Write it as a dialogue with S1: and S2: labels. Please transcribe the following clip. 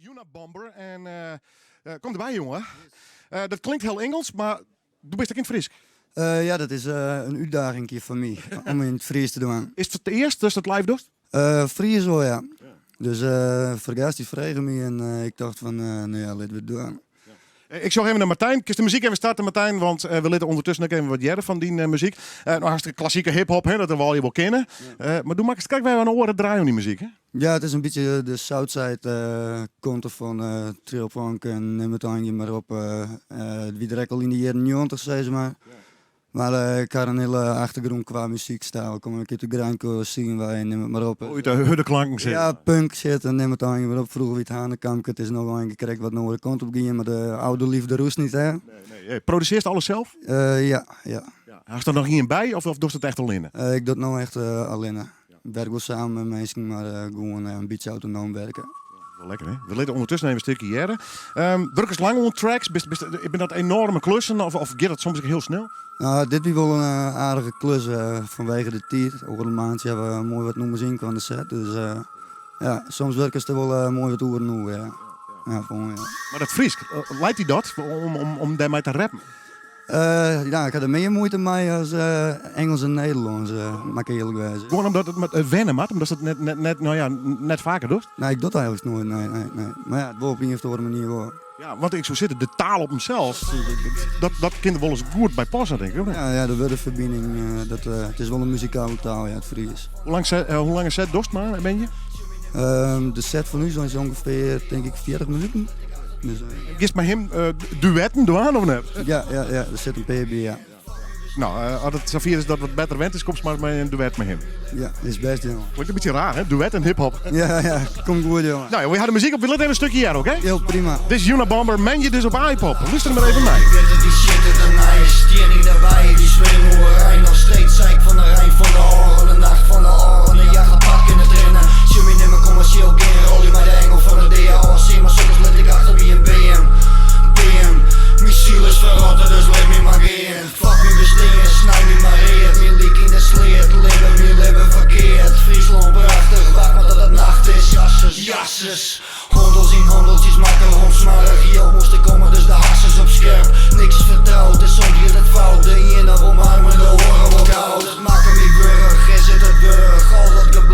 S1: Unabomber en kom derby, jonge. Dat klinkt hiel Ingelsk, mar do bist ek yn it Frysk.
S2: Ja, dat is in útdaging foar my om yn it Frysk te dwaan.
S1: Is it it earst datst it live dochst?
S2: Frysk wol, ja. Dus Fergast dy frege my en ik tocht fan, no ja, litte we it dwaan.
S1: Ik sjoch even nei Martijn. Kinst de muzyk even starte, Martijn? Want we litte ûndertusken ek even wat hearre fan dyn muzyk. No hartstikke klassike hiphop, hè, dat wolle je wol kenne. Mar do makkest krekt wer in oare draai oan dy muzyk, hè?
S2: Ja, it is in bytsje de Southside kant fan Trailpunk en nim it eindje mar op. It wie der ek al yn de jierren 90, sis mar. Mar ik ha in hiele achtergrûn kwa muzykstyl. Kom ik út de grindcore scene wei en nim it mar op.
S1: Út de hurde klanken sit.
S2: Ja, punk shit en nim it eindje mar op. Froeger wie it Hanekamke, it is no eindje krekt wat in oare kant op gien, mar de oude liefde roest niet, hè?
S1: Nee, nee. Produsearst alles sels?
S2: Ja.
S1: Hast der noch ien by of dochst it echt allinne?
S2: Ik doch it no echt allinne. Ik werk wol samen mei minsken, mar gewoan in bytsje autonoom werke.
S1: Wol lekker, hè? We litte ûndertusken even in stikje hearre. Wurkest lang oan tracks? Binne dat enoarme klussen of giet dat soms ek hiel snel?
S2: No, dit wie wol in aardige klus fanwege de tiid. Oer in maandsje hawwe we moai wat nûmers yn de set. Dus ja, soms wurkest der wol moai wat oeren oer, ja. Ja, ja.
S1: Mar dat Frysk, leit dy dat om dêrmei te rappen?
S2: Ja, ik ha der mear muoite mei as Ingelsk en Nederlânsk, moat ik earlik wêze.
S1: Gewoan omdat it wenne moat, omdat it net, net, net, no ja, net faker dochst?
S2: Nee, ik doch it eigenlik noait, nee, nee, nee. Mar ja, it wol op ien of oare manier wol.
S1: Ja, want ik soe sizze, de taal op himsels, dat kin der wolris goed by passe, tink ik, of net?
S2: Ja, ja, de wurdeferbining, dat, it is wol in muzikale taal, ja, it Frysk.
S1: Hoe lang, hoe lang in set dochst mar, Benje?
S2: De set fan ús is ûngefear, tink ik, 40 minuten. Dus,
S1: Giest mei him duetten dwaan of net?
S2: Ja, der sit in pear by, ja.
S1: No, as it safier is dat wat better wend is, komst mar mei in duet mei him.
S2: Ja, is bêst, jonge.
S1: Klinkt in bytsje raar, hè? Duet en hiphop.
S2: Ja, komt goed, jonge.
S1: No, we ha de muzyk op. We litte even in stikje hearre, oké?
S2: Hiel prima.
S1: Dit is Unabomber, Moandei dus op Aaipop. Lúster mar even mei.
S3: Die shit de nije stien yn de wei, die swing oerein. Noch steeds zeik fan de rein fan de ôfrûne nacht fan de ôfrûne jacht een pak in it rinnen. Sjoch my nimmer kommersjeel gean, rol mei de engel fan de dea ôfsien, mar soks lit ik achter by in beam. Beam, myn siel is ferrotte, dus lit my mar gean. Fuck myn bestean, snij my mar read, myn lyk yn de sleat, libbe myn libben ferkeard. Fryslân prachtich, wacht mar tot it nacht is. Jasses, Handels yn handeltjes makke rûn smoarch jild moast der komme, dus de harsens op skerp. Niks is fertroud en soms giet it fout. De iene wol marmer, de oare wol goud. It makke my wurch, is it it wurdich? Al dat.